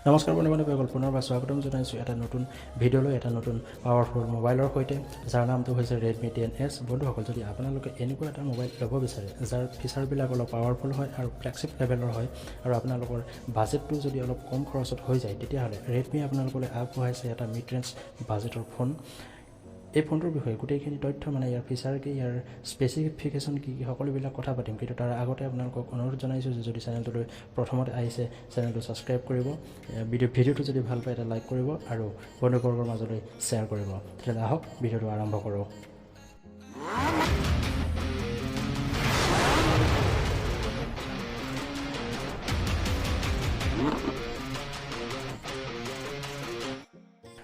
নমস্কাৰ বন্ধু বান্ধৱীসকল, পুনৰবাৰ স্বাগতম জনাইছোঁ এটা নতুন ভিডিঅ'লৈ, এটা নতুন পাৱাৰফুল মোবাইলৰ সৈতে, যাৰ নামটো হৈছে ৰেডমি 10S। বন্ধুসকল, যদি আপোনালোকে এনেকুৱা এটা মোবাইল ল'ব বিচাৰে যাৰ ফিচাৰবিলাক অলপ পাৱাৰফুল হয় আৰু ফ্লেগশ্বিপ লেভেলৰ হয় আৰু আপোনালোকৰ বাজেটটো যদি অলপ কম খৰচত হৈ যায়, তেতিয়াহ'লে ৰেডমি আপোনালোকলৈ আগবঢ়াইছে এটা মিড ৰেঞ্জ বাজেটৰ ফোন। এই ফোনটোৰ বিষয়ে গোটেইখিনি তথ্য, মানে ইয়াৰ ফিচাৰ কি, ইয়াৰ স্পেচিফিকেশ্যন কি কি, সকলোবিলাক কথা পাতিম। কিন্তু তাৰ আগতে আপোনালোকক অনুৰোধ জনাইছোঁ যে যদি চেনেলটোলৈ প্ৰথমতে আহিছে, চেনেলটো ছাবস্ক্ৰাইব কৰিব, ভিডিঅ'টো যদি ভাল পায় এটা লাইক কৰিব আৰু বন্ধুবৰ্গৰ মাজলৈ শ্বেয়াৰ কৰিব। তেতিয়াহ'লে আহক, ভিডিঅ'টো আৰম্ভ কৰোঁ।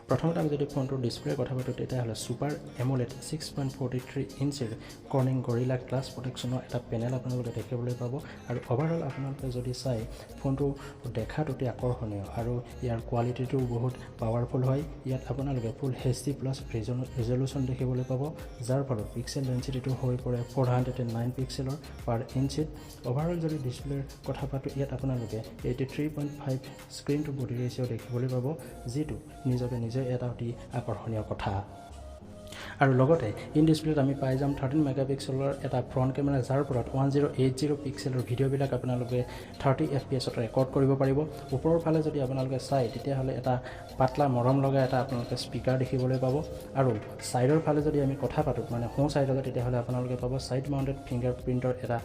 প্ৰথমতে আমি যদি ফোনটোৰ ডিছপ্লেৰ কথা পাতোঁ, তেতিয়াহ'লে ছুপাৰ এম'লেড 6.43 ইঞ্চিৰ কৰ্ণিং গৰিলা গ্লাছ প্ৰটেকশ্যনৰ এটা পেনেল আপোনালোকে দেখিবলৈ পাব। আৰু অভাৰঅল আপোনালোকে যদি চায়, ফোনটো দেখাত অতি আকৰ্ষণীয় আৰু ইয়াৰ কোৱালিটিটোও বহুত পাৱাৰফুল হয়। ইয়াত আপোনালোকে ফুল এইচডি প্লাছ ৰিজলিউশ্যন দেখিবলৈ পাব, যাৰ ফলত পিক্সেল ডেঞ্চিটিটো হৈ পৰে 409 পিক্সেলৰ পাৰ ইঞ্চিত। অভাৰঅল যদি ডিছপ্লেৰ কথা পাতোঁ, ইয়াত আপোনালোকে 83.5 স্ক্ৰীণ টু বডি ৰেচিঅ' দেখিবলৈ পাব, যিটো নিজকে নিজে এটা অতি আকৰ্ষণীয় কথা। আৰু লগতে ইন ডিছপ্লেত আমি পাই যাম 13 মেগাপিক্সেলৰ এটা ফ্ৰণ্ট কেমেৰা, যাৰ ফলত 1080 পিক্সেলৰ ভিডিঅ'বিলাক আপোনালোকে 30 এফ পি এছত ৰেকৰ্ড কৰিব পাৰিব। ওপৰৰ ফালে যদি আপোনালোকে চায়, তেতিয়াহ'লে এটা পাতলা মৰম লগা এটা আপোনালোকে স্পীকাৰ দেখিবলৈ পাব। আৰু ছাইডৰ ফালে যদি আমি কথা পাতোঁ, মানে সোঁ ছাইডলৈ, তেতিয়াহ'লে আপোনালোকে পাব ছাইড মাউণ্টেড ফিংগাৰ প্ৰিণ্টৰ এটা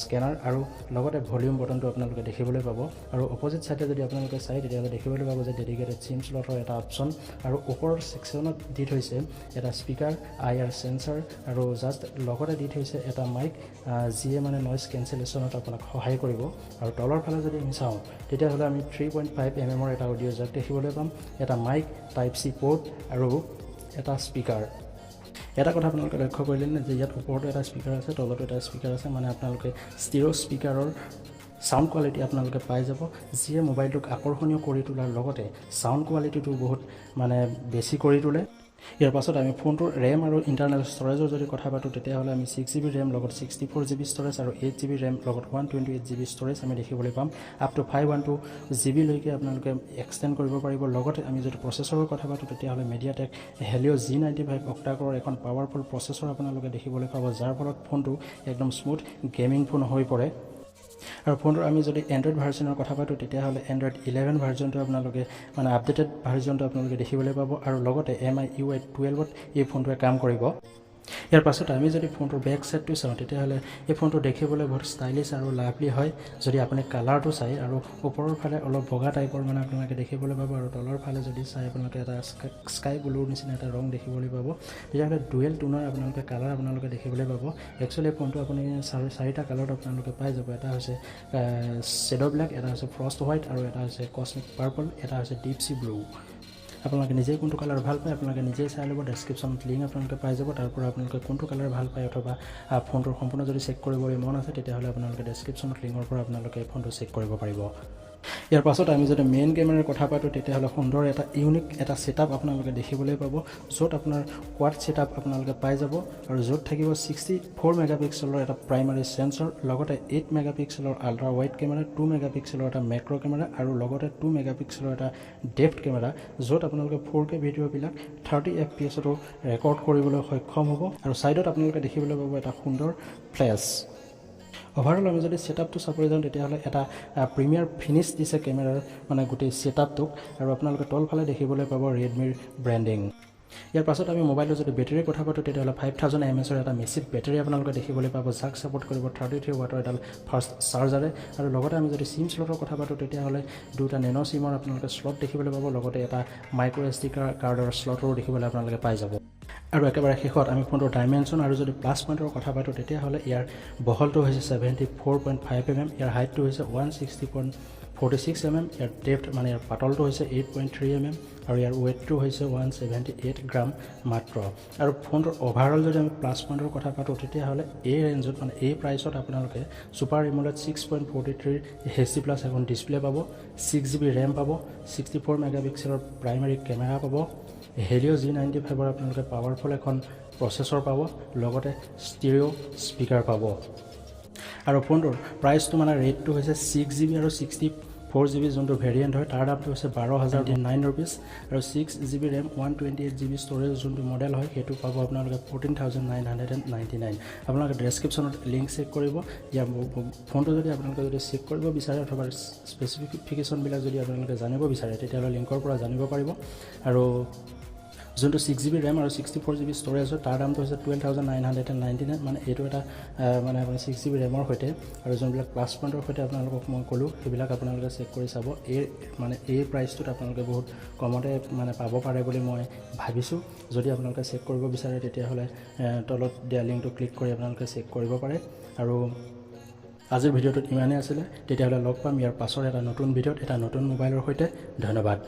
স্কেনাৰ আৰু লগতে ভলিউম বটনটো আপোনালোকে দেখিবলৈ পাব। আৰু অপজিট ছাইডে যদি আপোনালোকে চায়, তেতিয়াহ'লে দেখিবলৈ পাব যে ডেডিকেটেড চিম শ্লটৰ এটা অপশ্যন আৰু ওপৰৰ ছেকশ্যনত দি থৈছে এটা স্পীকাৰ, আইআৰ চেঞ্চাৰ আৰু জাষ্ট লগতে দি থৈছে এটা মাইক, যিয়ে মানে নইজ কেঞ্চেলেশ্যনত আপোনাক সহায় কৰিব। আৰু তলৰ ফালে যদি আমি চাওঁ, তেতিয়াহ'লে আমি 3.5 এমএমৰ এটা অডিঅ' জেক দেখিবলৈ পাম, এটা মাইক, টাইপ চি প'ৰ্ট আৰু এটা স্পীকাৰ। এটা কথা আপোনালোকে লক্ষ্য কৰিলে নে যে ইয়াত ওপৰতো এটা স্পীকাৰ আছে, তলতো এটা স্পীকাৰ আছে? মানে আপোনালোকে ষ্টিৰ' স্পীকাৰৰ চাউণ্ড কোৱালিটি আপোনালোকে পাই যাব, যিয়ে মোবাইলটোক আকৰ্ষণীয় কৰি তোলাৰ লগতে চাউণ্ড কোৱালিটিটো বহুত মানে বেছি কৰি তোলে। ইয়াৰ পাছত আমি ফোনটোৰ ৰেম আৰু ইণ্টাৰনেল ষ্ট'ৰেজৰ যদি কথা পাতোঁ, তেতিয়াহ'লে আমি 6 জিবি ৰেম লগত 64 জিবি ষ্ট'ৰেজ আৰু 8 জিবি ৰেম লগত 128 জিবি ষ্ট'ৰেজ আমি দেখিবলৈ পাম। আপ টু 512 জিবিলৈকে আপোনালোকে এক্সটেণ্ড কৰিব পাৰিব। লগতে আমি যদি প্ৰচেছৰৰ কথা পাতোঁ, তেতিয়াহ'লে মিডিয়াটেক হেলিঅ' জি95 অক্টাকৰৰ এখন পাৱাৰফুল প্ৰচেছৰ আপোনালোকে দেখিবলৈ পাব, যাৰ ফলত ফোনটো একদম স্মুথ গেমিং ফোন হৈ পৰে। আৰু ফোনটোৰ আমি যদি এণ্ড্ৰইড ভাৰ্জনৰ কথা পাতোঁ, তেতিয়াহ'লে এণ্ড্ৰইড 11 ভাৰ্জনটো আপোনালোকে, মানে আপডেটেড ভাৰ্জনটো আপোনালোকে দেখিবলৈ পাব আৰু লগতে এমআই ইউআই 12ত এই ফোনটোৱে কাম কৰিব। ইয়াৰ পাছত আমি যদি ফোনটোৰ বেক চাইডটো চাওঁ, তেতিয়াহ'লে এই ফোনটো দেখিবলৈ বহুত ষ্টাইলিছ আৰু লাভলি হয় যদি আপুনি কালাৰটো চায়। আৰু ওপৰৰ ফালে অলপ বগা টাইপৰ মানে আপোনালোকে দেখিবলৈ পাব আৰু তলৰ ফালে যদি চাই আপোনালোকে এটা স্কাই ব্লুৰ নিচিনা এটা ৰং দেখিবলৈ পাব। তেতিয়াহ'লে ডুৱেল টোনৰ আপোনালোকে কালাৰ আপোনালোকে দেখিবলৈ পাব। একচুৱেলি এই ফোনটো আপুনি চাৰিটা কালাৰত আপোনালোকে পাই যাব। এটা হৈছে শ্বেড' ব্লেক, এটা হৈছে ফ্ৰষ্ট হোৱাইট আৰু এটা হৈছে কচমিক পাৰ্পল, এটা হৈছে ডিপ চি ব্লু। আপোনালোকে নিজেই কোনটো কালাৰ ভাল পায়, আপোনালোকে নিজেই চাই ল'ব। ডেছক্ৰিপশ্যনত লিংক আপোনালোকে পাই যাব। তাৰ পৰা আপোনালোকে কোনটো কালাৰ ভাল পায় অথবা ফোনটোৰ সম্পূৰ্ণ যদি চেক কৰিবলৈ মন আছে, তেতিয়াহ'লে আপোনালোকে ডেছক্ৰিপশ্যনত লিংকৰ পৰা আপোনালোকে ফোনটো চেক কৰিব পাৰিব। ইয়াৰ পাছত আমি যদি মেইন কেমেৰাৰ কথা পাতোঁ, তেতিয়াহ'লে সুন্দৰ এটা ইউনিক এটা ছেটআপ আপোনালোকে দেখিবলৈ পাব, য'ত আপোনাৰ কোৱাড ছেটআপ আপোনালোকে পাই যাব আৰু য'ত থাকিব 64 মেগাপিক্সেলৰ এটা প্ৰাইমাৰী চেঞ্চৰ, লগতে 8 মেগাপিক্সেলৰ আল্ট্ৰা ৱাইড কেমেৰা, 2 মেগাপিক্সেলৰ এটা মেক্ৰ' কেমেৰা আৰু লগতে 2 মেগাপিক্সেলৰ এটা ডেপ্থ কেমেৰা, য'ত আপোনালোকে 4কে ভিডিঅ'বিলাক 30 এফ পি এছতো ৰেকৰ্ড কৰিবলৈ সক্ষম হ'ব। আৰু ছাইডত আপোনালোকে দেখিবলৈ পাব এটা সুন্দৰ ফ্লেছ। অভাৰঅল আমি যদি ছেটআপটো চাবলৈ যাওঁ, তেতিয়াহ'লে এটা প্ৰিমিয়াৰ ফিনিছ দিছে কেমেৰাৰ মানে গোটেই ছেটআপটোক আৰু আপোনালোকে তলফালে দেখিবলৈ পাব ৰেডমিৰ ব্ৰেণ্ডিং। ইয়াৰ পাছত আমি মোবাইলটো যদি বেটেৰীৰ কথা পাতোঁ, তেতিয়াহ'লে 5000 এমএএইচৰ এটা মেচিভ বেটেৰী আপোনালোকে দেখিবলৈ পাব, যাক ছাপৰ্ট কৰিব 33 ৱাটৰ এডাল ফাষ্ট চাৰ্জাৰে। আৰু লগতে আমি যদি চিম শ্লটৰ কথা পাতোঁ, তেতিয়াহ'লে দুটা নেন' চিমৰ আপোনালোকে শ্লট দেখিবলৈ পাব, লগতে এটা মাইক্ৰ' এছডি কাৰ্ডৰ শ্লটৰো দেখিবলৈ আপোনালোকে পাই যাব। আৰু একেবাৰে শেষত আমি ফোনটোৰ ডাইমেনশ্যন আৰু যদি প্লাছ পইণ্টৰ কথা পাতোঁ, তেতিয়াহ'লে ইয়াৰ বহলটো হৈছে 74.5 এমএম, ইয়াৰ হাইটটো হৈছে 160.46 এমএম, ইয়াৰ ডেপ্থ মানে ইয়াৰ পাতলটো হৈছে 8.3 এমএম আৰু ইয়াৰ ৱেইটটো হৈছে 178 গ্ৰাম মাত্ৰ। আৰু ফোনটোৰ অভাৰঅল যদি আমি প্লাছ পইণ্টৰ কথা পাতোঁ, তেতিয়াহ'লে এই ৰেঞ্জত, মানে এই প্ৰাইচত আপোনালোকে ছুপাৰ এমোলেড 6.43 এইচডি প্লাছ এখন ডিছপ্লে পাব, 6 জিবি ৰেম পাব, 64 মেগাপিক্সেলৰ প্ৰাইমাৰী কেমেৰা পাব, হেলিঅ' জি95ৰ আপোনালোকে পাৱাৰফুল এখন প্ৰচেছৰ পাব, লগতে ষ্টিৰিঅ' স্পীকাৰ পাব। আৰু ফোনটোৰ প্ৰাইচটো, মানে ৰেটটো হৈছে 6 জিবি আৰু ছিক্সটি 4 GB যোনটো ভেৰিয়েণ্ট হয়, তাৰ দামটো হৈছে 12,009 ৰুপিজ আৰু 6 GB RAM, 128 GB storage যোনটো মডেল হয়, সেইটো পাব আপোনালোকে 14,999। আপোনালোকে ডেছক্ৰিপশ্যনত লিংক চেক কৰিব। ইয়াৰ ফোনটো যদি আপোনালোকে যদি চেক কৰিব বিচাৰে অথবা স্পেচিফিকেশ্যনবিলাক যদি আপোনালোকে জানিব বিচাৰে, তেতিয়াহ'লে লিংকৰ পৰা জানিব পাৰিব। আৰু যোনটো 6 জিবি ৰেম আৰু 64 জিবি ষ্ট'ৰেজ হয়, তাৰ দামটো হৈছে 12,999। মানে এইটো এটা মানে আপোনাৰ 6 জিবি ৰেমৰ সৈতে আৰু যোনবিলাক প্লাছ পইণ্টৰ সৈতে আপোনালোকক মই ক'লোঁ, সেইবিলাক আপোনালোকে চেক কৰি চাব। এই মানে এই প্ৰাইচটোত আপোনালোকে বহুত কমতে মানে পাব পাৰে বুলি মই ভাবিছোঁ। যদি আপোনালোকে চেক কৰিব বিচাৰে, তেতিয়াহ'লে তলত দিয়া লিংকটো ক্লিক কৰি আপোনালোকে চেক কৰিব পাৰে। আৰু আজিৰ ভিডিঅ'টোত ইমানেই আছিলে। তেতিয়াহ'লে লগ পাম ইয়াৰ পাছৰ এটা নতুন ভিডিঅ'ত, এটা নতুন মোবাইলৰ সৈতে। ধন্যবাদ।